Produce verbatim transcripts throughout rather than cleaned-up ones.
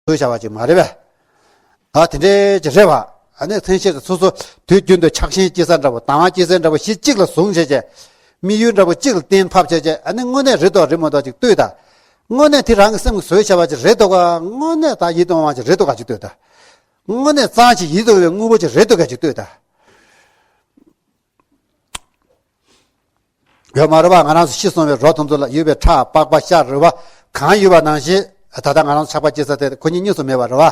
བཟོས་བྱ་བ་ཅིག་མ་རེད་པས། ཨ་དེ་འདྲའི་ཅིག་རེད་པ། ཨ་ནི་མཚན་ཤས་དེ་སོ་སོ་དུས་རྒྱུན་དུ་ཆགས་ཞེན་སྐྱེ་ས་འདྲ་པོ། དང་བ་སྐྱེ་ས་འདྲ་པོ་གཞི་གཅིག་ལ་བཟུང་བྱས་བྱས། དམིགས་ཡུལ་འདྲ་པོ་གཅིག་ལ་གཏན་ཕབ་བྱས་བྱས། ཨ་ནི་དངོས་གནས་རེད་དོ་རེད་མ་གཏོགས་ཅིག་ལྟོས་དང་། དངོས་གནས་དེ་རང་གི་སེམས་ཀྱིས་བཟོས་བྱ་བ་ཅིག་རེད་འདུག་ག་དངོས་གནས་ད་ཡིད་དུ་འོང་བ་ཅིག་རེད་འདུག་ག་ཅིག་ལྟོས་དང་། དངོས་གནས་གཙང་ཞིང་ཡིད་དུ་འོང་བའི་དངོས་པོ་ཅིག་རེད་འདུག་ག་ཅིག་ལྟོས་དང་། ཡོད་མ་རེད་པ། ང་རང་ཚོ་ཤི་སོང་བའི་རོ་དེ་ཚོ་ལ་ཡོད་པའི་ཁྲག་པགས་པ་ཤ་རུས་པ་གང་ཡོད་པ་ནང་བཞིན། ད་ལྟ་ང་རང་ཚོ་ཆགས་པ་སྐྱེ་ས་དེ་ཁོ་གཉིས་གཉིས་སུ་མེད་པ་རེད་པ།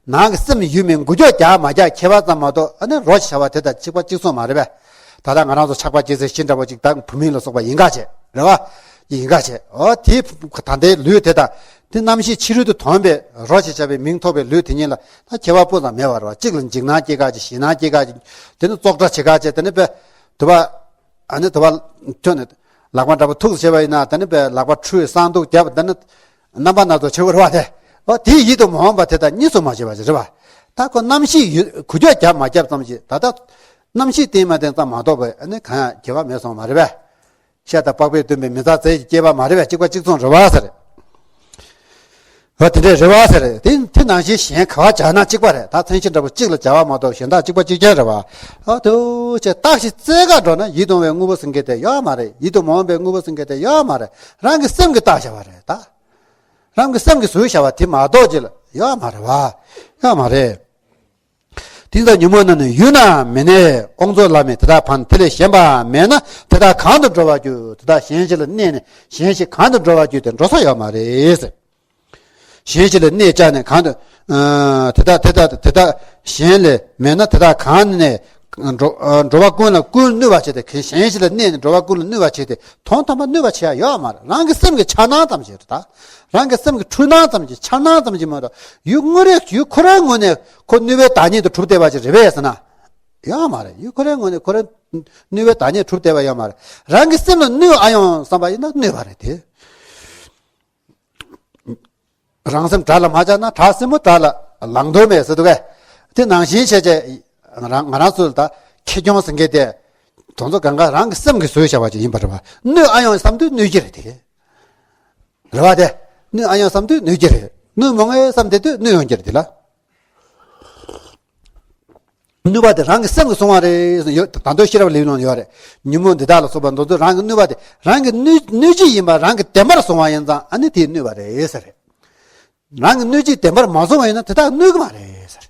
ནང་གི་སེམས་ཡུལ་མིན་འགུལ་སྐྱོད་རྒྱག་མ་རྒྱག་ཁྱད་པར་ཙམ་མ་གཏོགས། ཨ་ནི་རོ་ཞེས་བྱ་བ་དེ་དང་གཅིག་པ་གཅིག་མཚུངས་མ་རེད་པས། ད་ལྟ་ང་རང་ཚོ་ཆགས་པ་སྐྱེ་སའི་གཞི་འདྲ་པོ་ཅིག་དང་བུད་མེད་ལ་སོགས་པ་ཡིན་ག་བྱས་རེད་པ། ཡིན་ག་བྱས། འོ་དེ་ད་ལྟའི་ལུས་དེ་དང་། དེ་རྣམ་ཤེས་ཕྱི་རོལ་དུ་དོན་པའི་རོ་ཞེས་བྱ་བའི་མིང་ཐོགས་པའི་ལུས་དེ་གཉིས་ལ་ད་ཁྱད་པར་སྤུ་ཙམ་མེད་པ་རེད་པ། གཅིག་ལ་འཇིགས་སྣང་སྐྱེ་ག་ཅིག་ཞེད་སྣང་སྐྱེ་ག་ཅིག་དེ་ནི་བཙོག་གྲ་བྱེད་ག་ཅིག་དེ་ནི་པས། དུ་བ། ཨ་ནི་དུ་བ། ཁྱོད་ནི། ལག་པ་འདྲ་པོ་ཐུག་བྱས་པ་ཡིན་ན་དེ་ནི་པས་ལག་པ་འཁྲུ་བའི་སང་སྡུག་བརྒྱབ། དེ་ནི། རྣམ་པ་སྣ་ཚོགས་བྱེད་དགོས་རེད་པ་དེ། འོ་དེ་ཡིད་དུ་མ་འོང་བ་དེ་དང་གཉིས་སུ་མ་བྱེད་པ་ཞིག་རེད་པ། ད་ཁོ་རྣམ་ཤེས་ཡུལ་འགུལ་སྐྱོད་རྒྱག་མ་རྒྱབ་ཙམ་ཞིག་ད་ལྟ། རྣམ་ཤེས་བརྟན་མ་བརྟན་ཙམ་མ་གཏོགས་པའི་ཨ་ནི་གང་ཡང་ཁྱད་པར་མེད་སོང་མ་རེད་པས། ཤ་དང་པགས་པས་བཏུམས་པའི་མི་ཚེ་ཟེར་ཞིག་སྐྱེས་པ་མ་རེད་པས། གཅིག་པ་གཅིག་མཚུངས་རེད་པ་ཟེར། འོ་དེ་འདྲས་རེད་པ་ཟེར། དེ་དེ་ནང་བཞིན་གཞན་ག་པར་སྦྱར་ན་གཅིག་པ་རེད། ད་མཚན་གཞི་འདྲ་པོ་གཅིག་ལ་སྦྱར་བ་མ་གཏོགས་གཞན་དག་གཅིག་པ་གཅིག་རྐྱང་རེད་པ། ཨ་དུ་ཅེ་བརྟགས་ཤིང་བཙལ་ག་འགྲོ་ན་ཡིད་དུ་འོང་བའི་དངོས་པོ་ཟེར་མཁན་དེ་ཡོད་མ་རེད། ཡིད་དུ་མ་འོང་བའི་དངོས་པོ་ཟེར་མཁན་དེ་ཡོད་མ་རེད། རང་གི་སེམས་ཀྱིས་བཏགས་བཞག་པ་རེད་ད། རང་གི་སེམས་ཀྱིས་བཟོས་བཞག་པ་དེ་མ་གཏོགས་ཅིག་ལ་ཡོད་མ་རེད་པ། ཡོད་མ་རེད། དེ་ཙམ་ཉོན་མོངས་རྣམས་ནི་ཡུལ་ན་མི་གནས། དབང་རྫོགས་ལ་མེད་དེ་དག་ཕན། དེ་ལས་གཞན་པ་མེད་ན་དེ་དག་གང་དུ་འགྲོ་བར་འགྱུར། དེ་དག་གཞན་ཞིག་ལ་གནས་ནས་གཞན་ཞིག་གང་དུ་འགྲོ་བར་འགྱུར་ཏེ་འགྲོ་ས་ཡོད་མ་རེད། གཞན་ཞིག་ལ་གནས་བཅའ་ནས་གང་དུ། ཨ་དེ་དག་དེ་དག་དེ་དག་གཞན་ལས་མེད་ན་དེ་དག་གང་ནས་འགྲོ་ཨ་འགྲོ་བ་ཀུན་ལ་ཀུན་གནོད་པ་བྱས་ཏེ། གཞན་ཞིག་ལ་གནས་ནས་འགྲོ་བ་ཀུན་ལ་གནོད་པ་བྱས་ཏེ་དོན་དམ་པར་གནོད་པ་བྱེད་ཡ་ཡོད་མ་རེད། རང་གི་སེམས་ཀྱི་འཆར་སྣང་ཙམ་ཞིག་རེད་ད། རང་གི་སེམས་ཀྱི་འཁྲུལ་སྣང་ཙམ་གྱི་འཆར་སྣང་ཙམ་གྱིས་མ་གཏོགས་ཡུལ་དངོས་རེད། ཡུལ་ཁོ་རའི་ངོས་ནས་ཁོ་གནོད་པའི་བདག་ཉིད་དུ་གྲུབ་བསྡད་པ་ཅིག་རེད་པས་ཟེར་ན། ཡོད་མ་རེད། ཡུལ་ཁོ་རའི་ངོས་ནས་ཁོ་རའི་གནོད་པའི་བདག་ཉིད་གྲུབ་བསྡད་པ་ཡོད་མ་རེད། རང་གི་སེམས་ལ་གནོད་ཨ་ཡོང་བསམ་པ་ཡིན་ན་གནོད་པ་རེད་དེ། རང་སེམས་དགྲ་ལ་མ་བཅངས་ན་བྲག་སྲིན་མོ་བྲག་ལ་ལངས་དོན་མེད་ཟེར་འདུག་གས། དེ་ནང་བཞིན་བྱས་བྱས་ང་རང་ང་རང་ཚོ་ལ་ད་ཁེ་གྱོང་ཟེར་མཁན་དེ། དེ་ཚོ་གང་ག་རང་གི་སེམས་ཀྱིས་བཟོས་བཞག་པ་ཅིག་ཡིན་པ་རེད་པ། གནོད་ཨ་ཡོང་བསམ་དུས་གནོད་ཀྱི་རེད་དེ། རེད་པ་དེ། གནོད་ཨ་ཡོང་བསམ་དུས་གནོད་ཀྱི་རེད། གནོད་མ་འོང་བསམ་དེ་དུས་གནོད་ཡོང་གི་རེད་དེ་ལ། གནོད་པ་དེ་རང་གི་སེམས་ཀྱིས་བཟུང་བ་རེད་ཟེར་ཡོད། ད་དུང་ཤེས་རབ་ལེའུ་ནང་ཡོད་རེད། ཉོན་མོངས་འདི་དག་ལ་སོགས་པ་འདི་ཚོ་རང་གི་གནོད་པ་དེ། རང་གི་གནོད་གནོད་བྱེད་ཡིན་པ་རང་གིས་བདེན་པར་བཟུང་བ་ཡིན་ཙང་ཨ་ནི་དེས་གནོད་པ་རེད་ཟེར། རང་གི་གནོད་བྱེད་བདེན་པར་མ་བཟུང་བ་ཡིན་ན་དེ་དག་གནོད་ཀྱི་མ་རེད་ཟེར།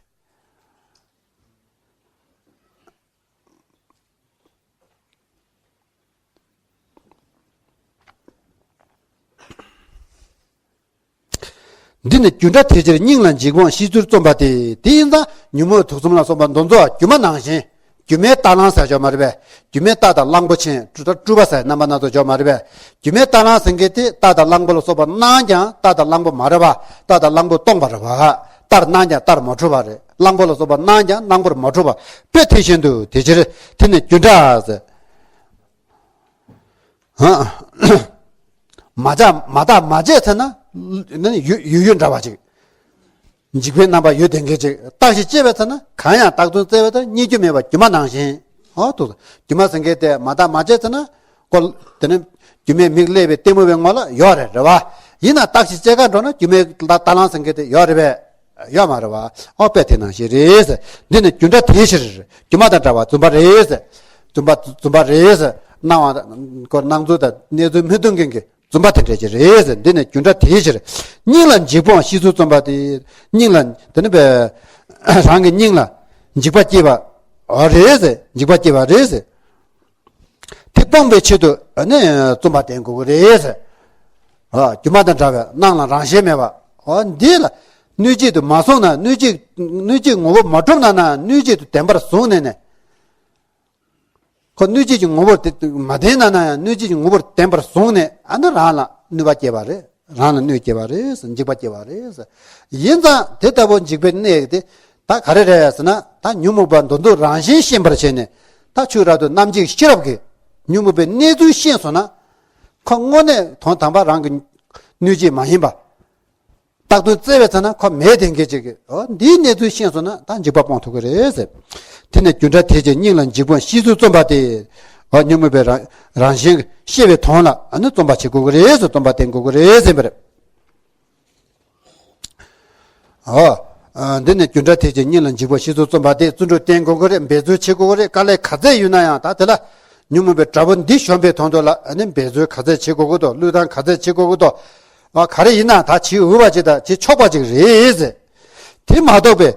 འདི་ནི་རྒྱུ་འབྲས་དེའི་ཕྱིར་སྙིང་ལ་འཇིགས་སྤོང་ཤི་ཚུལ་རྩོམ་པ་སྟེ། དེ་ཡིན་ཙང་ཉོན་མོངས་དུག་གསུམ་ལ་སོགས་པ་འདི་ཚོ་སྒྱུ་མ་ནང་བཞིན། སྒྱུ་མའི་རྟ་གླང་ཟེར་ཡ་ཡོད་མ་རེད་པས། སྒྱུ་མའི་རྟ་དང་གླང་པོ་ཆེ་སྤྲུལ་སྤྲུལ་པ་ཟེར་རྣམ་པ་སྣ་ཚོགས་ཡོད་མ་རེད་པས། སྒྱུ་མའི་རྟ་གླང་ཟེར་མཁན་དེ་རྟ་དང་གླང་པོ་ལ་སོགས་པ་སྣང་ཀྱང་རྟ་དང་གླང་པོ་མ་རེད་པ། རྟ་དང་གླང་པོ་སྟོང་པ་རེད་པ། རྟར་སྣང་ཀྱང་རྟར་མ་གྲུབ་པ་རེད། གླང་པོ་ལ་སོགས་པ་སྣང་ཀྱང་གླང་པོར་མ་གྲུབ་པ། དཔེ་དེ་བཞིན་དུ་དེ་ཕྱིར་དེ་ནི་རྒྱུ་འབྲས་ཟེར། མ་བརྟགས་མ་བརྟགས་མ་དཔྱད་ཚེ་ན་ཡུལ་ཡུལ་འདྲ་བ་ཅིག་འཇིག་པའི་རྣམ་པ་ཡོད་དེ་འགའི་ཅིག་བརྟགས་ཤིང་དཔྱད་པའི་ཚེ་ན་གང་ཡང་བརྟགས་དོན་བཙལ་བའི་ཚེ་རྙེད་རྒྱུ་མེད་པ་སྒྱུ་མ་ནང་བཞིན། ཨོ་ཏོ། སྒྱུ་མ་ཟེར་མཁན་དེ་མ་བརྟགས་མ་དཔྱད་ཚེ་ན། ཀོ། དེ་ནི། སྒྱུ་མའི་མིག་བསླད་པའི་ལྟད་མོ་བའི་ངོ་ལ་ཡོད་རེད་རེད་བ། ཡིན་ན་བརྟགས་ཤིང་དཔྱད་ག་འགྲོ་ན་སྒྱུ་མའི་རྟ་གླང་ཟེར་མཁན་དེ་ཡོད་རེད་པས། ཡོད་མ་རེད་བ། ཨོ་དཔེ་དེ་ནང་བཞིན་རེད། འདི་ནི་རྒྱུ་འབྲས་དེའི་ཕྱིར། སྒྱུ་མ་དང་བྲལ་བ་རྫུན་པ་རེད། རྫུན་པ་རྫུན་པ་རེད། སྣང་བ་དང་ཀོ་སྣང་ཚུལ་དང་གནས་ཚུལ་མི་མཐུན་མཁན་གྱི། རྫུན་པ་དེ་འདྲ་ཅིག་རེད་ཟེར། འདི་ནི་རྒྱུ་འབྲས་དེའི་ཕྱིར། སྙིང་ལ་འཇིགས་སྤོང་ཤི་ཚུལ་རྩོམ་པ་སྟེ། སྙིང་ལ་དེ་ནི་བས། རང་གི་སྙིང་ལ་འཇིགས་པ་སྐྱེས་པ་རེད་ཟེར། འཇིགས་པ་སྐྱེས་པ་རེད་ཟེར། དེ་སྤོང་བའི་ཆེད་དུ་ནི་རྩོམ་པ་བསྟན་དགོས་ཀྱི་རེད་ཟེར། ཨ་སྒྱུ་མ་དང་འདྲ་བའི་སྣང་ལ་རང་ཞེན་མེད་པ། འོ་འདི་ལ་གནོད་བྱེད་དུ་མ་སོང་ན། གནོད་བྱེད་གནོད་བྱེད་ངོ་བོ་མ་གྲུབ་ན་ན་གནོད་བྱེད་དུ་བདེན་པར་བཟུང་ནས་ནས། ཁོ་གནོད་བྱེད་ཀྱི་ངོ་བོར་དེ་མ་བདེན་ན་ན་ཡང་གནོད་བྱེད་ཀྱི་ངོ་བོར་བདེན་པར་བཟུང་ནས། ཨ་ནི་རང་ལ་གནོད་པ་སྐྱེལ་བ་རེད། རང་ལ་གནོད་སྐྱེལ་བ་རེད། འཇིགས་པ་སྐྱེལ་བ་རེད། ཡིན་ཙང་དེ་ལྟ་བུ་འཇིགས་པའི་གནས་དེ་ད་ག་རེ་རེད་ཟེར་ན། ད་ཉོན་མོངས་པ་འདི་ཚོ་རང་བཞིན་ཤེས་པར་བྱས་ནས། ད་ཆོས་རབ་ཏུ་རྣམ་འབྱེད་ཤེས་རབ་ཀྱིས་ཉོན་མོངས་པའི་གནས་ཚུལ་ཤེས་སོང་ན། ཁོ་དངོས་གནས་དོན་དམ་པ་རང་གི་གནོད་བྱེད་མ་ཡིན་པ། བརྟག་དོན་བཙལ་བའི་ཚེ་ན་ཁོ་མེད་དེ་འགའི་ཅིག་གི། འོ་འདིའི་གནས་ཚུལ་ཤེས་སོང་ན་ད་འཇིགས་པ་སྤོང་ཐུབ་ཀྱི་རེད་ཟེར། དེ་ནས་རྒྱུ་འབྲས་དེ་ཕྱིར་སྙིང་ལ་འཇིགས་སྤོང་ཤི་ཚུལ་རྩོམ་པ་སྟེ། འོ་ཉོན་མོངས་པའི་རང་རང་བཞིན་ཤེས་པའི་དོན་ལ་ཨ་ནི་རྩོམ་པ་བྱེད་དགོས་ཀྱི་རེད་ཟེར། རྩོམ་པ་བསྟན་དགོས་ཀྱི་རེད་ཟེར་བ་རེད། ཨོ། ཨ། འདི་ནི་རྒྱུ་འབྲས་ཐེག་ཆེན་སྙིང་ལ་འཇུག་པ་གཞི་གཙོ་རྩོམ་པ་དེ་བརྩོན་འགྲུས་བསྟེན་དགོས་ཀྱི་རེད། འབད་རྩོལ་བྱེད་དགོས་ཀྱི་རེད། དཀའ་ལས་ག་ཚད་ཡོད་ན་ཡང་ད་དེ་ལ་ཉོན་མོངས་པའི་དགྲ་བོ་འདི་གཞོམ་པའི་དོན་དུ་ལ་ཨ་ནི་འབད་རྩོལ་ག་ཚད་བྱེད་དགོས་ཀྱི་འདུག་བློས་བཏང་ག་ཚད་བྱེད་དགོས་ཀྱི་འདུག་ཨ། ག་རེ་ཡིན་ན་ད་བྱེད་འོས་པ་ཅིག་དང་བྱེད་ཆོག་པ་ཅིག་རེད་ཟེར། དེ་མ་གཏོགས་པའི་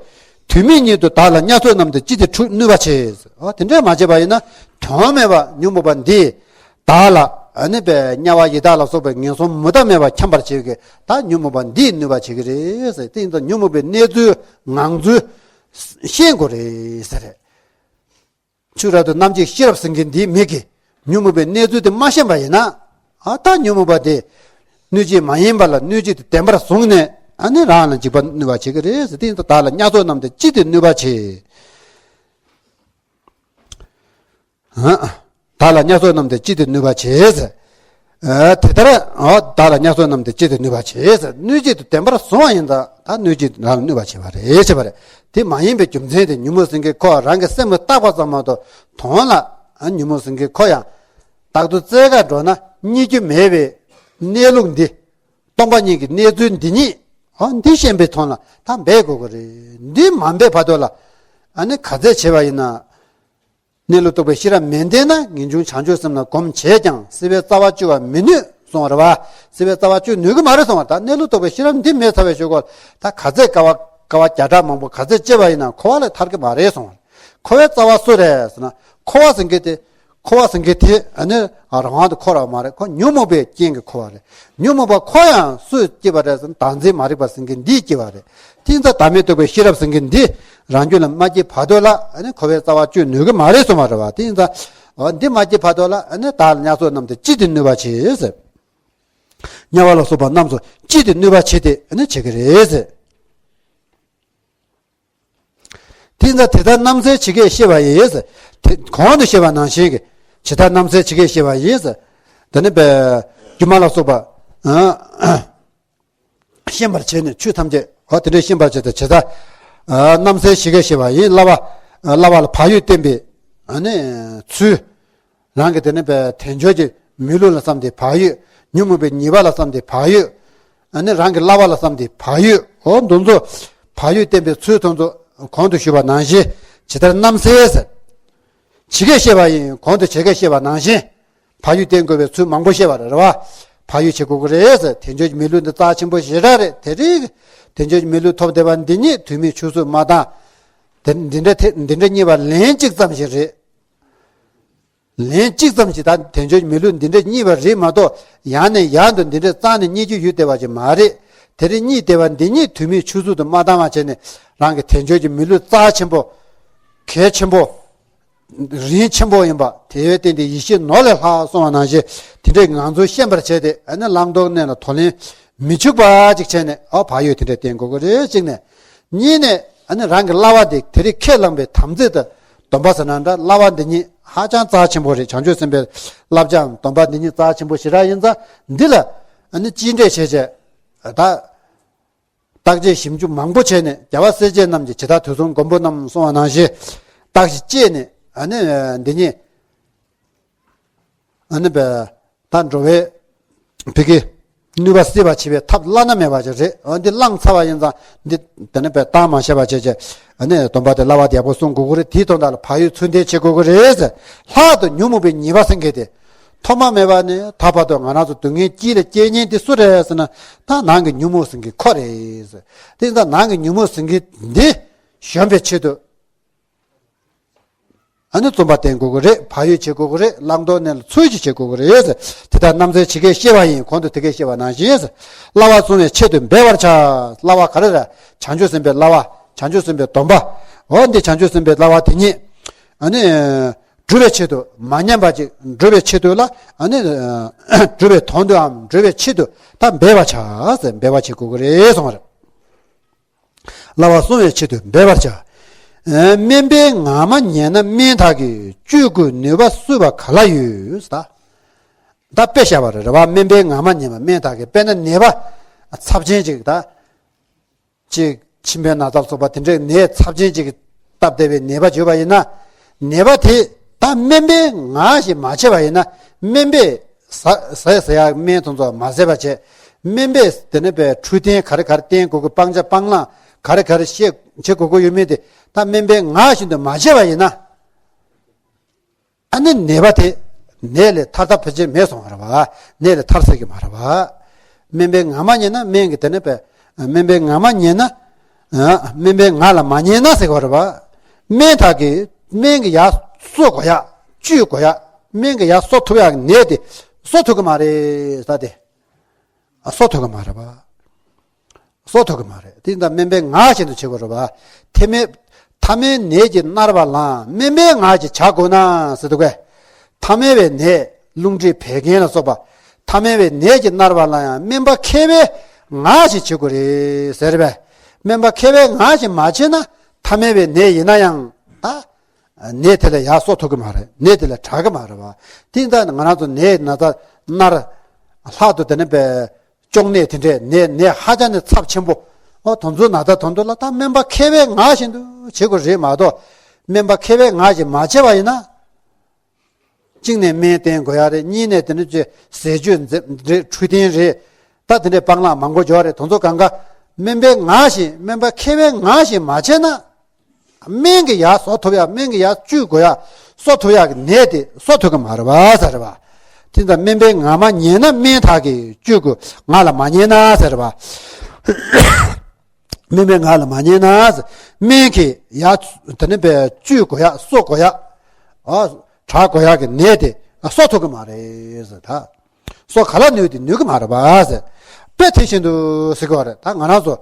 དུས་མེད་ཉིད་དུ་བདག་ལ་དམྱལ་སོགས་རྣམས་དང་ཅི་སྟེ་འཁྲུག་ནུས་པ་བྱེད། ཨ། དེ་འདྲ་མ་བྱས་པ་ཡིན་ན་དོན་མེད་པ་ཉོན་མོངས་པ་འདིས་བདག་ལ་ཨ་ནི་པའི་དམྱལ་བ་ཡི་དྭགས་ལ་སོགས་པའི་ངན་སོང་མུ་མཐའ་མེད་པ་འཁྱམས་པར་བྱེད་ཀྱི་ད་ཉོན་མོངས་པ་འདིས་ནུས་པ་བྱེད་ཀྱི་རེད་ཟེར། དེ་ཡིན་ཙང་ཉོན་མོངས་པའི་གནས་ཚུལ་ངང་ཚུལ་ཤེས་དགོས་རེད་ཟེར། ཆོས་རབ་ཏུ་རྣམ་འབྱེད་ཤེས་རབ་ཟེར་མཁན་འདིའི་མིག་གིས་ཉོན་མོངས་པའི་གནས་ཚུལ་དེ་མ་ཤེས་པ་ཡིན་ན། ཨ། ད་ཉོན་མོངས་པ་དེ་གནོད་བྱེད་མ་ཡིན་པ་ལ་གནོད་བྱེད་དུ་བདེན་པར་བཟུང་ནས་ཨ་ནི་རང་ལ་འཇིགས་པ་ནུས་པ་བྱེད་ཀྱི་རེད་ཟེར། དེ་ཡིན་ཙང་བདག་ལ་དམྱལ་སོགས་རྣམས་དང་ཅི་སྟེ་གནོད་པ་བྱེད། ཨ། བདག་ལ་དམྱལ་སོགས་རྣམས་དང་ཅི་སྟེ་གནོད་པ་བྱེད་ཟེར། ཨ། དེ་ལྟར། ཨ། བདག་ལ་དམྱལ་སོགས་རྣམས་དང་ཅི་སྟེ་གནོད་པ་བྱེད་ཟེར། གནོད་བྱེད་དུ་བདེན་པར་བཟུང་བ་ཡིན་ཙང་ད་གནོད་བྱེད་རང་ལ་གནོད་པ་བྱེད་པ་རེད། བྱེད་པ་རེད། དེ་མ་ཡིན་པའི་རྒྱུ་མཚན་དེ་ཉོན་མོངས་ཟེར་མཁན་ཁོ་རང་གི་སེམས་ལ་བཏགས་པ་ཙམ་མ་གཏོགས་དོན་ལ། ཨ། ཉོན་མོངས་ཟེར་མཁན་ཁོ་ཡང་རྟག་ཏུ་བཙལ་ག་འགྲོ་ན་རྙེད་རྒྱུ་མེད་པའི་གནས་ལུགས་འདི། སྟོང་པ་ཉིད་ཀྱི་གནས་ཚུལ་འདི་ཉིད། ཨ། འདི་ཤེས་པའི་དོན་ལ་ད་འབད་དགོས་ཀྱི་རེད། འདི་མ་འབད་བར་དུ་ལ་ཨ་ནི་ག་ཚད་བྱས་པ་ཡིན་ན། གནས་ལུགས་རྟོགས་པའི་ཤེས་རབ་མི་ལྡན་ན། ངེས་འབྱུང་བྱང་ཆུབ་སེམས་ལ་གོམས་བྱས་ཀྱང་། སྲིད་པའི་རྩ་བ་གཅོད་པར་མི་ནུས་གསུངས་པ་རེད་བ། སྲིད་པའི་རྩ་བ་གཅོད་ནུས་ཀྱི་མ་རེད་གསུངས་པ། ད་གནས་ལུགས་རྟོགས་པའི་ཤེས་རབ་འདི་མེད་ཚར་བའི་ཞོར་ཁོ་ད་ག་ཚད་དཀའ་བ་དཀའ་བ་བརྒྱ་ཕྲག་མང་པོ་ག་ཚད་སྤྱད་པ་ཡིན་ན་འཁོར་བ་ལས་ཐར་གྱི་མ་རེད་གསུངས་པ། འཁོར་བའི་རྩ་བ་སུ་རེད་ཟེར་ན། འཁོར་བ་ཟེར་མཁན་དེ། འཁོར་བ་ཟེར་མཁན་དེ་ཨ་ནི་རང་དབང་དུ་འཁོར་བ་མ་རེད། ཁོ་ཉོན་མོངས་པའི་རྐྱེན་གྱིས་འཁོར་བ་རེད། ཉོན་མོངས་པ་ཁོ་ཡང་སུས་སྐྱེས་པ་རེད་ཟེར་ན། བདག་འཛིན་མ་རིག་པ་ཟེར་མཁན་འདིས་སྐྱེས་པ་རེད། དེ་ཡིན་ཙང་བདག་མེད་རྟོགས་པའི་ཤེས་རབ་ཟེར་མཁན་འདི་རང་རྒྱུད་ལ་མ་སྐྱེས་བར་དུ་ལ་ཨ་ནི་འཁོར་བའི་རྩ་བ་གཅོད་ནུས་ཀྱི་མ་རེད་གསུངས་པ་རེད་བ། དེ་ཡིན་ཙང་འོ་འདི་མ་སྐྱེས་བར་དུ་ལ་ཨ་ནི་བདག་ལ་དམྱལ་སོགས་རྣམས་དང་ཅི་སྟེ་གནོད་པ་བྱེད་ཟེར། དམྱལ་བ་ལ་སོགས་པ་རྣམས་སུ་ཅི་སྟེ་གནོད་པ་བྱེད་དེ་ཨ་ནི་བྱེད་ཀྱི་རེད་ཟེར། དེ་ཡིན་ཙང་དེ་ལྟར་རྣམ་གསལ་ཇི་སྐད་བཤད་པ་ཡིན་ཟེར། དེ་གོང་དུ་བཤད་པ་ནང་བཞིན་གྱི་ཇི་ལྟར་རྣམ་གསལ་ཇི་སྐད་བཤད་པ་ཡིན་ཟེར། དེ་ནི་པའི་སྒྱུ་མ་ལ་སོགས་པ། ཨ། ཤེས་པར་བྱས་ནས་ཆོས་ཐམས་ཅད་འོ་དེ་འདྲའི་ཤེས་པར་བྱས་ཏེ་ཇི་ལྟར། ཨ། རྣམ་གསལ་ཇི་སྐད་བཤད་པ་ཡིན། བསླབ་པ། བསླབ་པ་ལ་བག་ཡོད་བསྟེན་པའི། ཨ་ནི་ཚུལ། རང་གི་དེ་ནི་པའི་དལ་འབྱོར་གྱི་མི་ལུས་ལ་བསམ་སྟེ་བག་ཡོད། ཉོན་མོངས་པའི་ཉེས་པ་ལ་བསམ་སྟེ་བག་ཡོད། ཨ་ནི་རང་གི་བསླབ་པ་ལ་བསམ་སྟེ་བག་ཡོད། འོ་འདི་ཚོ་བག་ཡོད་བསྟེན་པའི་ཚུལ་དེ་ཚོ་གོང་དུ་ཞུས་པ་ནང་བཞིན་ཇི་ལྟར་རྣམ་གསལ་ཟེར། ཇི་སྐད་བཤད་པ་ཡིན། གོང་དུ་ཇི་སྐད་བཤད་པ་ནང་བཞིན་བག་ཡོད་བསྟེན་དགོས་པའི་ཚུལ་མང་པོ་བཤད་པ་རེད་བ། བག་ཡོད་བྱེད་དགོས་ཀྱི་རེད་ཟེར། དལ་འབྱོར་གྱི་མི་ལུས་འདི་རྩ་ཆེན་པོ་ཞེ་དྲག་རེད། དེ་རིང་དལ་འབྱོར་གྱི་མི་ལུས་ཐོབ་བསྡད་པ་འདི་ཉིད་དུས་མིན་ཆུད་ཟོས་མ་བཏང་། དེ་འདི་འདྲ་དེ་འདི་འདྲ་རྙེད་པ་ལན་གཅིག་ཙམ་ཞིག་རེད། ལན་གཅིག་ཙམ་ཞིག་ད་དལ་འབྱོར་མི་ལུས་འདི་འདྲ་རྙེད་པ་རེད་མ་གཏོགས་ཡང་ནས་ཡང་དུ་འདི་འདྲ་རྩ་ནས་རྙེད་རྒྱུ་ཡོད་བསྡད་པ་ཅིག་མ་རེད། དེ་རིང་རྙེད་བསྡད་པ་འདི་ཉིད་དུས་མིན་ཆུད་ཟོས་དུ་མ་བཏང་བ་བྱས་ནས་རང་གི་དལ་འབྱོར་གྱི་མི་ལུས་རྩ་ཆེན་པོ། གལ་ཆེན་པོ། རིན་ཆེན་པོ་ཡིན་པ་དེ་བས་བརྟེན་ཏེ་ཡེ་ཤེས་ནོར་ལས་ལྷག་གསུངས་པ་ནང་བཞིན་དེ་འདྲའི་ངང་ཚུལ་ཤེས་པར་བྱས་ཏེ་ཨ་ནི་བླང་དོར་གནས་ལ་དོར་ལེན་མི་འཇུག་པ་ཅིག་བྱས་ནས་ཨ་བག་ཡོད་དེ་འདྲ་བསྟེན་དགོས་ཀྱི་རེད་གཅིག་ནས། གཉིས་ནས་ཨ་ནི་རང་གི་བསླབ་པ་དེ་དེ་རིང་ཁས་བླངས་པའི་དམ་ཚིག་དང་སྡོམ་པ་ཟེར་ན་འདྲ། བསླབ་པ་འདི་ཉིད་ཧ་ཅང་རྩ་ཆེན་པོ་རེད། བྱང་ཆུབ་སེམས་དཔའི་བསླབ་བྱའམ་སྡོམ་པ་འདི་ཉིད་རྩ་ཆེན་པོ་ཞེ་དྲག་ཡིན་ཙང་འདི་ལ་ཨ་ནི་གཅེས་སྤྲས་བྱས་བྱས་ད། བརྟག་དཔྱད་ཞིབ་འཇུག་མང་པོ་བྱས་ནས་རྒྱལ་བ་སྲས་བཅས་རྣམས་ཀྱིས་ཇི་ལྟར་དུས་གསུམ་མགོན་པོ་རྣམས་གསུངས་པ་ནང་བཞིན་བརྟག་ཞིབ་དཔྱད་ནས་ཨ་ནི་འདི་ཉིད་ཨ་ནི་བས་ད་འགྲོ་བའི་ཕ་གི་ནུས་པ་སྲིད་པ་བྱེད་པའི་ཐབས་བླ་ན་མེད་པ་ཅིག་རེད། འོ་འདི་བླངས་ཚར་བ་ཡིན་ཙང་འདི་དེ་ནི་བས་བཏང་མ་བྱས་པ་བྱས་བྱས་ཨ་ནི་སྡོམ་པ་དེ་བསླབ་པ་དེ་ཡག་པོ་སྲུང་དགོས་ཀྱི་རེད། དེའི་དོན་དག་ལ་བག་ཡོད་ཚུལ་ལྡན་བྱེད་དགོས་ཀྱི་རེད། ལྷག་ཏུ་ཉོན་མོངས་པའི་ཉེས་པ་ཟེར་མཁན་དེ། ཐོག་མ་མེད་པ་ནས་ད་བར་དུ་ང་རང་ཚོ་སྡུག་བསྔལ་དཀྱིལ་ལ་སྐྱེལ་མཁན་དེ་སུ་རེད་ཟེར་ན་ད་ནང་གི་ཉོན་མོངས་ཟེར་མཁན་ཁོ་རེད་ཟེར། དེ་ཡིན་ཙང་ནང་གི་ཉོན་མོངས་ཟེར་མཁན་འདི་གཞོམ་པའི་ཆེད་དུ་ཨ་ནི་བརྩོན་པ་བསྟེན་དགོས་ཀྱི་རེད། བག་ཡོད་བྱེད་དགོས་ཀྱི་རེད། བླང་དོར་གནས་ལ་ཚུལ་གྱིས་བྱེད་དགོས་ཀྱི་རེད་ཟེར། དེ་ལྟར་རྣམ་གསལ་ཇི་སྐད་བཤད་པ་ཡིན། གོང་དུ་དེ་སྐད་བཤད་པ་ནང་བཞིན་ཟེར། བསླབ་པ་བསྲུང་བའི་ཆེད་དུ་འབད་པར་བྱ། བསླབ་པ་ག་རེ་རེད། བྱང་ཆུབ་སེམས་དཔའི་བསླབ་པ། བྱང་ཆུབ་སེམས་དཔའི་སྡོམ་པ། འོ་འདི་བྱང་ཆུབ་སེམས་དཔའི་བསླབ་པ་དེ་ཉིད་ཨ་ནི། སྒྲུབ་པའི་ཆེད་དུ་མ་ཉམས་པ་ཅིག་སྒྲུབ་པའི་ཆེད་དུ་ལ་ཨ་ནི་སྒྲུབ་པའི་དོན་དུའམ་སྒྲུབ་པའི་ཆེད་དུ་ད་འབད་པར་བྱ་ཟེར་འབད་པ་བྱེད་དགོས་ཀྱི་རེད་གསུངས་པ་རེད། བསླབ་པ་བསྲུང་བའི་ཆེད་དུ་འབད་པར་བྱ། ཨ། དམན་པའི་ངག་མ་ཉན་ན་དམན་དག་གིས་བཅོས་དགོས་ནུས་པ་སུས་པ་ག་ལ་ཡོད། ད་ད་དཔེ་བཞག་པ་རེད་རེད་བ། དམན་པའི་ངག་མ་ཉན་པ་དམན་དག་གིས། དཔེར་ན་ནད་པ་ཚབས་ཆེན་ཅིག་ད། ཅིག་མཆིན་པའི་ན་ཚ་ལ་སོགས་པ་དེ་འདྲའི་ནད་ཚབས་ཆེན་ཅིག་སྟབས་བདེ་བའི་ནད་པ་བྱོས་པ་ཡིན་ན། ནད་པ་དེ་ད་དམན་པའི་ངག་ཞིག་མ་བྱས་པ་ཡིན་ན། དམན་པའི་ཟ་ཟ་ཟ་ཡག་སྨན་དེ་ཚོ་མ་བཟས་པ་བྱས། དམན་པའི་དེ་ནས་པའི་འཕྲོད་བསྟེན་ག་རེ་ག་རེ་བསྟེན་དགོས་ཀྱི་སྤང་བྱ་སྤང་བླང་ ག་རེ་ག་རེ་བཤད་བྱེད་དགོས་ཀྱི་ཡོད་མེད་དེ་ད་སྨན་པའི་ངག་བཞིན་དུ་མ་བྱས་པ་ཡིན་ན། ཨ་ནི་ནད་པ་དེ་ནད་ལས་ཐར་ཐབས་ཕལ་ཆེར་མེད་སོང་བ་རེད་བ། ནད་ལས་ཐར་ས་གི་མ་རེད་བ། སྨན་པའི་ངག་མ་ཉན་ན་སྨན་གྱི་དེ་ནས་པས་སྨན་པའི་ངག་མ་ཉན་ན། ཨ། སྨན་པའི་ངག་ལ་མ་ཉན་ན་ཟེར་བ་རེད་བ། སྨན་དག་གིས་སྨན་གྱི་ཡར་གསོ་དགོས་ཡ། བཅོས་དགོས་ཡ། སྨན་གྱི་ཡར་གསོ་ཐུབ་ཡ་གི་ནད་དེ་གསོ་ཐུབ་ཀྱི་མ་རེད་ད་དེ། ཨ། གསོ་ཐུབ་ཀྱི་མ་རེད་བ། གསོ་ཐུབ་ཀྱི་མ་རེད། དེ་ཡིན་ཙང་སྨན་པའི་ངག་བཞིན་དུ་བྱེད་དགོས་རེད་བ། ཐ་མལ་ཐ་མལ་ནད་ཀྱིས་མནར་བ་ལའང་སྨན་པའི་ངག་གིས་བྱ་དགོས་ན་ཟེར་འདུག་གས། ཐ་མལ་བའི་ནད་རླུང་མཁྲིས་བད་ཀན་ལ་སོགས་པ། ཐ་མལ་བའི་ནད་ཀྱིས་མནར་བ་ལ་ཡང་སྨན་པ་མཁས་པའི་ངག་བཞིན་བྱེད་དགོས་རེད་ཟེར་བས། སྨན་པ་མཁས་པའི་ངག་བཞིན་མ་བྱས་ན་ཐ་མལ་བའི་ནད་ཡིན་ན་ཡང་ད། ནད་དེ་ལ་ཡར་གསོ་ཐུབ་ཀྱི་མ་རེད། ནད་དེ་ལ་དྲག་གི་མ་རེད་བ། དེ་ཡིན་ཙང་ང་རང་ཚོ་ནད་ན་ཚ་མནར། ལྷག་ཏུ་དེ་ནས་པའི་གཅོང་ནད་དེ་འདྲས་ནད་ནད་ཧ་ཅང་ནས་ཚབས་ཆེན་པོ། ཨོ་དེ་ཚོ་ན་ཚ་དེ་ཚོ་ལ་ད་སྨན་པ་མཁས་པའི་ངག་བཞིན་དུ་བྱེད་དགོས་རེད་མ་གཏོགས། སྨན་པ་མཁས་པའི་ངག་བཞིན་མ་བྱས་པ་ཡིན་ན། གཅིག་ནས་སྨན་བསྟེན་དགོས་ཡ་རེད། གཉིས་ནས་དེ་ནས་ཅིག་ཟས་སྤྱོད་འཛེམ་རེད། འཕྲོད་བསྟེན་རེད། ད་དེ་འདྲའི་སྤང་བླང་མང་པོ་འཇོག་རེད། དེ་ཚོ་གང་ག་སྨན་པའི་ངག་བཞིན་སྨན་པ་མཁས་པའི་ངག་བཞིན་མ་བྱས་ན། སྨན་གྱི་ཡར་གསོ་ཐུབ་ཡ། སྨན་གྱི་ཡར་བཅོས་དགོས་ཡ། གསོ་ཐུབ་ཡ་གི་ནད་དེ་གསོ་ཐུབ་ཀྱི་མ་རེད་བ་ཟེར་བ། དེ་ཙང་སྨན་པའི་ངག་མ་ཉན་ན་སྨན་དག་གིས་བཅོས་དགོས། ངག་ལ་མ་ཉན་ན་ཟེར་བ། སྨན་པའི་ངག་ལ་མ་ཉན་ན་ཟེར། སྨན་གྱིས་ཡར་དེ་ནས་པའི་བཅོས་དགོས་ཡ། གསོ་དགོས་ཡ། ཨ། དྲག་དགོས་ཡ་གི་ནད་དེ་གསོ་ཐུབ་ཀྱི་མ་རེད་ཟེར་ད། གསོ་ག་ལ་ནུས་དེ་ནུས་ཀྱི་མ་རེད་བ་ཟེར། དཔེ་དེ་བཞིན་དུ་ཟེར་གྱི་བ་རེད། ད་ང་རང་ཚོ།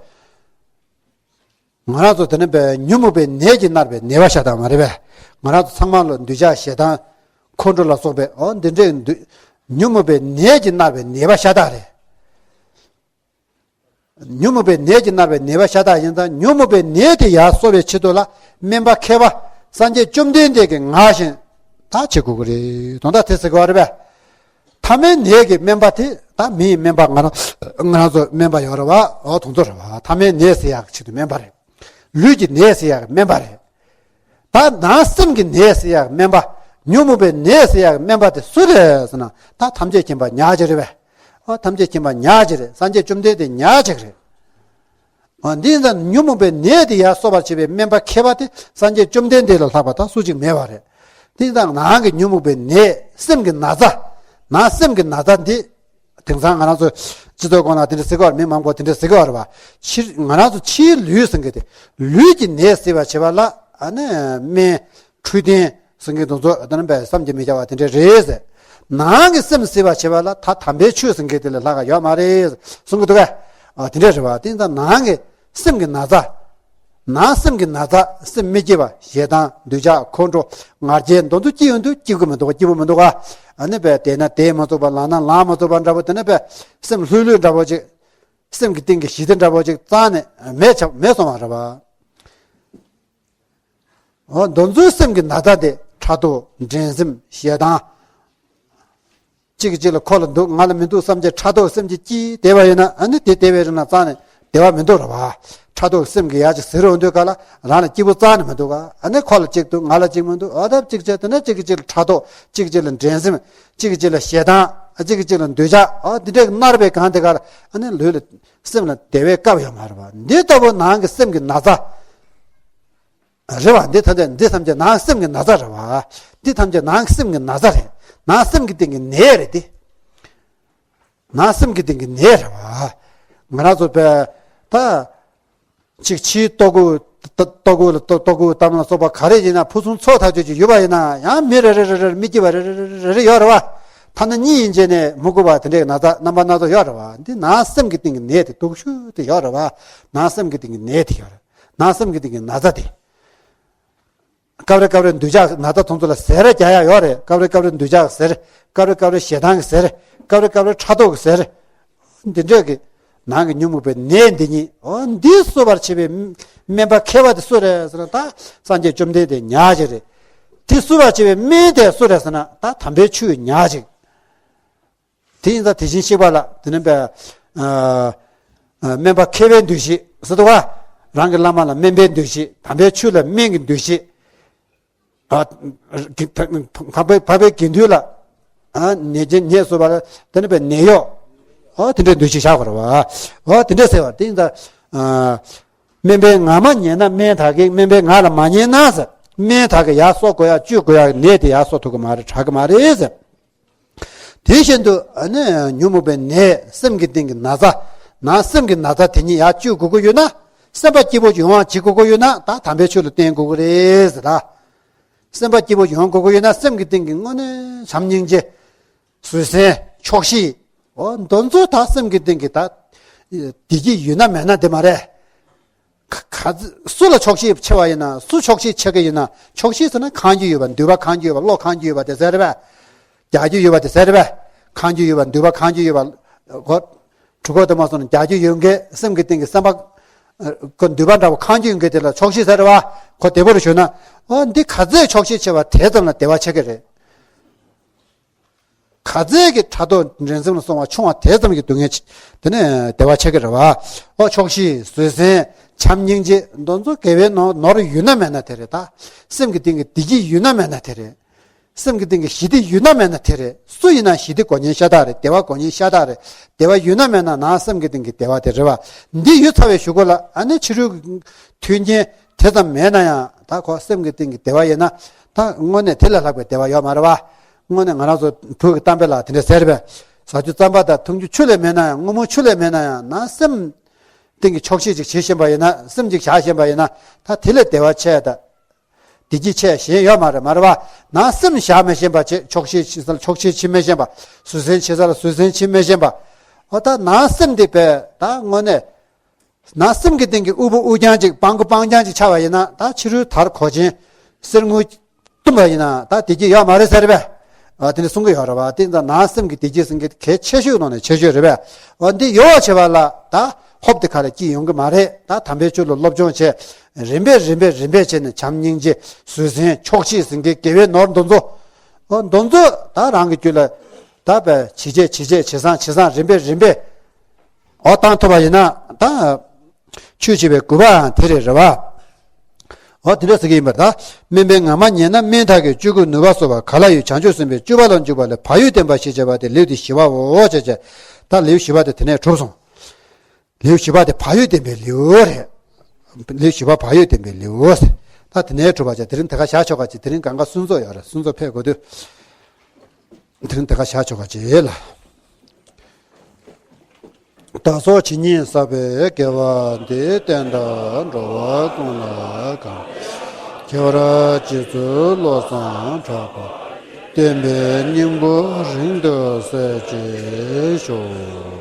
ང་རང་ཚོ་དེ་ནས་པའི་ཉོན་མོངས་པའི་ནད་ཀྱིས་མནར་བའི་ནད་པ་ཤ་སྟག་མ་རེད་པས། ང་རང་ཚོ་ཚང་མ་ལ་འདོད་ཆགས་ཞེ་སྡང་ཁོང་ཁྲོ་ལ་སོགས་པའི་ཨོ་འདི་འདྲའི་འདུ་ཉོན་མོངས་པའི་ནད་ཀྱིས་མནར་བའི་ནད་པ་ཤ་སྟག་རེད། ཉོན་མོངས་པའི་ནད་ཀྱིས་མནར་བའི་ནད་པ་ཤ་སྟག་ཡིན་ཙང་ཉོན་མོངས་པའི་ནད་དེ་ཡར་གསོ་བའི་ཆེད་དུ་ལ་སྨན་པ་མཁས་པ་སངས་རྒྱས་བཅོམ་ལྡན་འདས་ཀྱི་ངག་བཞིན་ད་བྱེད་དགོས་ཀྱི་རེད། དོན་དག་དེ་ཟེར་གྱི་བ་རེད་པས། ཐ་མལ་ནད་ཀྱི་སྨན་པ་དེ་ད་མི་ཡི་སྨན་པ་ང་རང་ང་རང་ཚོ་སྨན་པ་ཡོད་རེད་བ། ཨོ་དེ་ཚོ་རེད་བ། ཐ་མལ་ནད་སེལ་ཡག་གི་ཆེད་དུ་སྨན་པ་རེད། ལུས་ཀྱི་ནད་སེལ་ཡག་གི་སྨན་པ་རེད། ད་ནང་སེམས་ཀྱི་ནད་སེལ་ཡག་གི་སྨན་པ། ཉོན་མོངས་པའི་ནད་སེལ་ཡག་གི་སྨན་པ་དེ་སུ་རེད་ཟེར་ན་ད་ཐམས་ཅད་མཁྱེན་པ་ཉག་གཅིག་རེད་པས། ཨོ་ཐམས་ཅད་མཁྱེན་པ་ཉག་གཅིག་རེད། སངས་རྒྱས་བཅོམ་ལྡན་འདས་ཉག་གཅིག་རེད། ཨོ་འདི་ཡིན་ཙང་ཉོན་མོངས་པའི་ནད་དེ་ཡར་གསོ་བར་བྱེད་པའི་སྨན་པ་མཁས་པ་དེ་སངས་རྒྱས་བཅོམ་ལྡན་འདས་ལས་ལྷག་པ་ད་སུ་གཅིག་མེད་པ་རེད། དེ་ཡིན་ཙང་ནང་གི་ཉོན་མོངས་པའི་ནད་སེམས་ཀྱི་ན་ཚ། ནང་སེམས་ཀྱི་ན་ཚ་འདི། དེང་སང་ང་རང་ཚོ་སྤྱི་ཚོགས་སྐོར་ན་དེ་འདྲ་ཟེར་གྱི་ཡོད་རེད། མི་མང་པོ་དེ་འདྲ་ཟེར་གྱི་ཡོད་རེད་བ། ཕྱིར་ང་རང་ཚོ་ཕྱིའི་ལུས་ཟེར་མཁན་དེ་ལུས་ཀྱི་ནད་སེལ་བར་བྱེད་པ་ལ་ཨ་ནི་སྨན་འཕྲོད་བསྟེན་ཟེར་མཁན་དེ་ཚོ་ཨ་ནི་བསམ་གྱིས་མི་ཁྱབ་པ་དེ་འདྲ་རེད་ཟེར། ནང་གི་སེམས་སེལ་བར་བྱེད་པ་ལ་ད་དམ་པའི་ཆོས་ཟེར་མཁན་དེ་ལས་ལྷག་ག་ཡོད་མ་རེད་གསུང་གི་འདུག་གས། ཨ་དེ་འདྲ་རེད་བ། དེ་ཡིན་ཙང་ནང་གི་སེམས་ཀྱི་ན་ཚ། ནང་སེམས་ཀྱི་ན་ཚ། སེམས་མི་སྐྱིད་པ། ཞེ་སྡང་། འདོད་ཆགས། ཁོང་ཁྲོ། ང་རྒྱལ། འདི་ཚོ་སྐྱིད་ཡོང་དུས་སྐྱིད་ཀྱི་མི་འདུག་སྐྱིད་པོ་མི་འདུག་ག་ཨ་ནི་བས་དེ་ན་དེ་མ་ཚུགས་པ་ལ་ན་ལ་མ་ཚུགས་པ་འདྲ་པོ། དེ་ནས་བས་སེམས་ལྷོད་ལྷོད་འདྲ་པོ་ཅིག་སེམས་ཀྱི་གཏིང་གི་ཞི་བདེ་འདྲ་པོ་ཅིག་རྩ་ནས་མེད་ཆ་མེད་སོང་བ་རེད་བ། འོ་འདི་ཚོའི་སེམས་ཀྱི་ན་ཚ་དེ་ཕྲག་དོག་འགྲན་སེམས། ཞེ་སྡང་། གཅིག་གིས་གཅིག་ལ་ཁོ་ལ་འདུག་ང་ལ་མི་འདུག་བསམ་གྱི་ཕྲག་དོག་སེམས་ཀྱི་སྐྱིད་བསྡད་པ་ཡིན་ན་ཨ་ནི་དེ་བསྡད་པའི་རིང་ལ་རྩ་ནས་བདེ་བ་མི་འདུག་ར་བ། ཕྲག་དོག་སེམས་ཀྱི་ཡ་གཅིག་ཟེར་འོང་དུས་ག་ལ་རང་ལ་སྐྱིད་པོ་རྩ་ནས་མི་འདུག་ག་ཨ་ནི་ཁོ་ལ་གཅིག་འདུག་ང་ལ་གཅིག་མི་འདུག་ཨ་ད་གཅིག་བྱས་དེ་ནས་གཅིག་གིས་གཅིག་ལ་ཕྲག་དོག་གཅིག་གིས་གཅིག་ལ་འགྲན་སེམས། གཅིག་གིས་གཅིག་ལ་ཞེ་སྡང་། ཨ་གཅིག་གིས་གཅིག་ལ་འདོད་ཆགས། ཨ་འདི་འདྲས་མནར་བའི་སྒང་དེ་ག་ལ་ཨ་ནི་ལུས་ལ་སེམས་ལ་བདེ་བའི་སྐབས་ཡོད་མ་རེད་བ། འདི་ལྟ་བུ་ནང་གི་སེམས་ཀྱི་ན་ཚ། རེད་བ། འདི་ཐམས་ཅད་འདི་ཐམས་ཅད་ནང་སེམས་ཀྱི་ན་ཚ་རེད་བ། འདི་ཐམས་ཅད་ནང་སེམས་ཀྱི་ན་ཚ་རེད། ནང་སེམས་ཀྱི་སྟེང་གི་ནད་རེད་འདི། ནང་སེམས་ཀྱི་སྟེང་གི་ནད་རེད་བ། ང་རང་ཚོ་པས་ད་ཅིག་ཕྱིའི་ལྟོ་གོས། ལྟོ་གོས་ལ་ལྟོ་ལྟོ་གོས་གཏམ་ལ་སོགས་པ་ག་རེ་ཡིན་ན་ཕུན་སུམ་ཚོགས་ཐག་ཆོད་ཅིག་ཡོད་པ་ཡིན་ན་ཡང་མི་རེ་རེ་རེ་རེར་མི་སྐྱིད་པ་རེ་རེ་རེ་རེ་ཡོད་རེད་བ། ཐ་ན་གཉིད་ཡིན་བྱས་ནས་མི་ཁུག་པ་དེ་འདྲའི་ན་ཚ་རྣམ་པ་སྣ་ཚོགས་ཡོད་རེད་བ། འདི་ནང་སེམས་ཀྱི་སྟེང་གི་ནད་དེ་སྡུག་ཤོས་དེ་ཡོད་རེད་བ། ནང་སེམས་ཀྱི་སྟེང་གི་ནད་དེ་ཡོད་རེད། ནང་སེམས་ཀྱི་སྟེང་གི་ན་ཚ་དེ། སྐབས་རེ་སྐབས་རེ་འདོད་ཆགས་ན་ཚ་དེ་ཚོ་ལ་ཟེར་རྒྱག་ཡག་ཡོད་རེད། སྐབས་རེ་སྐབས་རེ་འདོད་ཆགས་ཟེར། སྐབས་རེ་སྐབས་རེ་ཞེ་སྡང་གི་ཟེར། སྐབས་རེ་སྐབས་རེ་ཕྲག་དོག་གི་ཟེར། འདི་འདྲས་ཀྱི་ནང་གི་ཉོན་མོངས་པའི་ནད་འདི་ཉིད། འོ་འདི་གསོ་བར་བྱེད་པའི་སྨན་པ་མཁས་པ་དེ་སུ་རེད་ཟེར་ན་ད་སངས་རྒྱས་བཅོམ་ལྡན་འདས་ཉག་གཅིག་རེད། དེ་གསོ་བར་བྱེད་པའི་སྨན་དེ་སུ་རེད་ཟེར་ན་ད་དམ་པའི་ཆོས་ཉག་གཅིག་དེ་ཡིན་ཙང་དེ་བཞིན་གཤེགས་པ་ལ་དེ་ནས་པའི་ཨ་ཨ་སྨན་པ་མཁས་པའི་འདུ་ཤེས་ཟེར་འདུག་ག་རང་གི་བླ་མ་ལ་སྨན་པའི་འདུ་ཤེས། དམ་པའི་ཆོས་ལ་སྨན་གྱི་འདུ་ཤེས། ཨ་གི་འཕགས་པའི་འཕགས་པའི་དགེ་འདུན་ལ་ཨ་ནད་ཅན་ནད་གསོ་བ་ལ་དེ་ནས་པའི་ནད་གཡོག་ཨ་དེ་འདྲའི་འདུ་ཤེས་བཞག་དགོས་རེད་བ། ཨ་དེ་འདྲ་ཟེར་བ་དེ་ཡིན་ཙང་ཨ། སྨན་པའི་ངག་མ་ཉན་ན་སྨན་དག་གི། སྨན་པའི་ངག་ལ་མ་ཉན་ན་ཟེར། སྨན་དག་གི་ཡར་གསོ་དགོས་ཡག་བཅོས་དགོས་ཡག་ནད་དེ་ཡར་གསོ་ཐུབ་ཀྱི་མ་རེད། དྲག་གི་མ་རེད་ཟེར། དེ་བཞིན་དུ་ཨ་ནི་ཉོན་མོངས་པའི་ནད། སེམས་ཀྱི་སྟེང་གི་ན་ཚ། ན་སེམས་ཀྱི་ན་ཚ་དེ་ཉིད་ཡར་བཅོས་དགོས་ཀྱི་ཡོད་ན། སེམས་པ་སྐྱིད་པོ་ཡོང་བ་བྱེད་དགོས་ཀྱི་ཡོད་ན། ད་དམ་པའི་ཆོས་ལ་བརྟེན་དགོས་ཀྱི་རེད་ཟེར། ད་སེམས་པ་སྐྱིད་པོ་ཡོང་དགོས་ཀྱི་ཡོད་ན། སེམས་ཀྱི་སྟེང་གི་དངོས་གནས་བྱམས་སྙིང་རྗེ། བཟོད་བསྲན། ཆོག་ཤེས། འོ་འདི་ཚོ་ད་སེམས་ཀྱི་སྟེང་གི་ད་བདེ་སྐྱིད་ཡོད་ན་མེད་ན་དེ་མ་རེད། ག་ག་སུ་ལ་ཆོག་ཤེས་ཆེ་བ་ཡིན་ན། སུ་ཆོག་ཤེས་ཆེ་གི་ཡིན་ན། ཆོག་ཤེས་ཟེར་ན་གང་རྒྱུ་ཡོད་པ། འདུན་པ་གང་རྒྱུ་ཡོད་པ། བློ་གང་རྒྱུ་ཡོད་པ་དེ་ཟེར་བས། རྒྱག་རྒྱུ་ཡོད་པ་དེ་ཟེར་བས། གང་རྒྱུ་ཡོད་པ། འདུན་པ་གང་རྒྱུ་ཡོད་པ། གོ། གྲུ་གོ་དུ་མ་སོང་ན་རྒྱག་རྒྱུ་ཡོད་མཁན། སེམས་ཀྱི་སྟེང་གི་སེམས་པ། ཨ། གོ། འདུན་པ་འདྲ་བོ་གང་རྒྱུ་ཡོད་མཁན་དེ་ལ་ཆོག་ཤེས་ཟེར་བ། གོ། བདེ་པོ་རུ་ཞུ་ན། འོ་འདི་ག་ཚད་ཆོག་ཤེས་ཆེ་བ་དེ་ཙམ་ལ་བདེ་བ་ཆགས་ཀྱི་རེད། ག་ཚད་ཀྱི་ཕྲག་དོག་འགྲན་སེམས་ལ་སོང་བ་ཆུང་བ་དེ་ཙམ་གྱི་སྡུག་བསྔལ་ཆེ། དེ་ནས་བདེ་བ་ཆགས་ཀྱི་རེད་བ། ཨོ་ཆོག་ཤེས། བཟོད་བསྲན། བྱམས་སྙིང་རྗེ། འདི་ཚོ་དགེ་བའི་ནོར་ནོར་ཡོད་ན་མེད་ན་དེ་རེད། ད་སེམས་ཀྱི་སྟེང་གི་བདེ་སྐྱིད་ཡོད་ན་མེད་ན་དེ་རེད། སེམས་ཀྱི་སྟེང་གི་ཞི་བདེ་ཡོད་ན་མེད་ན་དེ་རེད། སུ་ཡིན་ན་ཞི་བདེ་དགོས་མཁན་ཤ་སྟག་རེད། བདེ་བ་དགོས་མཁན་ཤ་སྟག་རེད། བདེ་བ་ཡོད་ན་མེད་ན་ནང་སེམས་ཀྱི་སྟེང་གི་བདེ་བ་དེ་རེད་བ། འདི་ཡོད་ཚར་བའི་གཞུག་གུ་ལ་ཨ་ནི་ཕྱི་རོལ་གྱི་མཐུན་རྐྱེན་དེ་ཙམ་མེད་ན་ཡང་། ད་ཁོ་སེམས་ཀྱི་སྟེང་གི་བདེ་བ་ཡིན་ན། ད་དངོས་གནས་དེ་ལས་ལྷག་པའི་བདེ་བ་ཡོད་མ་རེད་བ། དངོས་གནས་ང་རང་ཚོ་བོད་ཀྱི་གཏམ་དཔེ་ལ་དེ་འདྲ་ཟེར་བས། ཟ་རྒྱུ་རྩམ་པ་དང་འཐུང་རྒྱུ་ཆུ་ལས་མེད་ན་ཡང་། སྔོན་མོ་ཆུ་ལས་མེད་ན་ཡང་། ནང་སེམས་སྟེང་གི་ཆོག་ཤེས་ཅིག་བྱེད་བཞིན་པ་ཡིན་ན། སེམས་ཅིག་བཞག་བཞིན་པ་ཡིན་ན། ད་དེ་ལས་བདེ་བ་ཆེ་ད། བདེ་སྐྱིད་ཆེ་གཞན་ཡོད་མ་རེད། མ་རེད་བ། ནང་སེམས་བཞག་མི་ཤེས་པ་བྱེད། ཆོག་ཤེས་བྱེད་ས་ལ་ཆོག་ཤེས་བྱེད་མི་ཤེས་པ། བཟོད་བསྲན་བྱེད་ས་ལ་བཟོད་བསྲན་བྱེད་མི་ཤེས་པ། འོ་ད་ནང་སེམས་དེ་བས་ད་དངོས་གནས། ནང་སེམས་ཀྱི་སྟེང་གི་དབུལ་པོ་དབུལ་རྐྱང་ཅིག་སྤང་དགོས་སྤང་རྐྱང་ཅིག་ཆགས་པ་ཡིན་ན། ད་ཕྱི་རོལ་དར་གོས་ཆེན་གསེར་དངུལ་བཏུམས་པ་ཡིན་ན་ད་བདེ་སྐྱིད་ཡོད་མ་རེད་ཟེར་བས། ཨ། དེ་ནས་གསུང་གི་ཡོད་རེད་བ། དེ་ཙང་ནང་སེམས་ཀྱི་བདེ་སྐྱིད་ཟེར་མཁན་གལ་ཆེ་ཤོས་ནང་ནས་ཆེ་ཤོས་རེད་བས། འོ་འདི་ཡོད་བྱས་པ་ལ་ད་ཧོབ་དེ་ག་ལ་སྐྱིད་ཡོང་གི་མ་རེད། ད་དམ་པའི་ཆོས་ལ་སློབ་སྦྱོང་བྱས། རིམ་པས་རིམ་པས་རིམ་པས་བྱས་ནས་བྱམས་སྙིང་རྗེ། བཟོད་བསྲན། ཆོག་ཤེས་ཟེར་མཁན་དགེ་བའི་ནོར་འདི་ཚོ། འོ་འདི་ཚོ་ད་རང་གི་རྒྱུད་ལ་ད་བས་ཇེ་ཆེ་ཇེ་ཆེ་ཇེ་བཟང་ཇེ་བཟང་རིམ་པས་རིམ་པས། འོ་བཏང་ཐུབ་པ་ཡིན་ན་ད་ཆོས་བྱེད་པའི་དགོས་པའང་དེ་རེད། རེད་བ། འོ་དེ་འདྲ་ཟེར་གྱི་ཡིན་པར་ད། སྨན་པའི་ངག་མ་ཉན་ན་སྨན་དག་གི། བཅོས་དགོས་ནུས་པ་གསོ་བ་ག་ལ་ཡོད། བྱང་ཆུབ་སེམས་དཔའི་སྤྱོད་པ་ལ་འཇུག་པ་ལས། བག་ཡོད་བསྟེན་པ་ཞེས་བྱ་བ་སྟེ། ལེའུ་སྟེ་བཞི་པའོ། ཞེས་བྱ། ད་ལེའུ་བཞི་པ་དེ་དེ་ནས་གྲུབ་སོང་། ལེའུ་བཞི་པ་དེ་བག་ཡོད་བསྟེན་པའི་ལེའུ་རེད། ལེའུ་བཞི་པ་བག་ཡོད་བསྟེན་པའི་ལེའུ། ད་དེ་ནས་གྲུབ་པ་བྱས། དེ་རིང་དེ་ག་བཞག་ཆོག་ག་ཅིག་དེ་རིང་གང་ག་གསུང་ཚོགས་ཡོད་རེད། གསུང་ཚོགས་ཕེབས་དགོས་དུས། དེ་རིང་དེ་ག་བཞག་ཆོག་ག་ཅིག་ལ། བདག་སོགས་ཇི་སྙེད་བསགས་པའི་དགེ་བ་འདིས། བསྟན་དང་འགྲོ་བ་ཀུན་ལ་གང་། ཁྱད་པར་རྗེ་བཙུན་བློ་བཟང་གྲགས་པ། བསྟན་པའི་སྙིང་པོ་རིང་དུ་གསལ་བྱེད་ཤོག།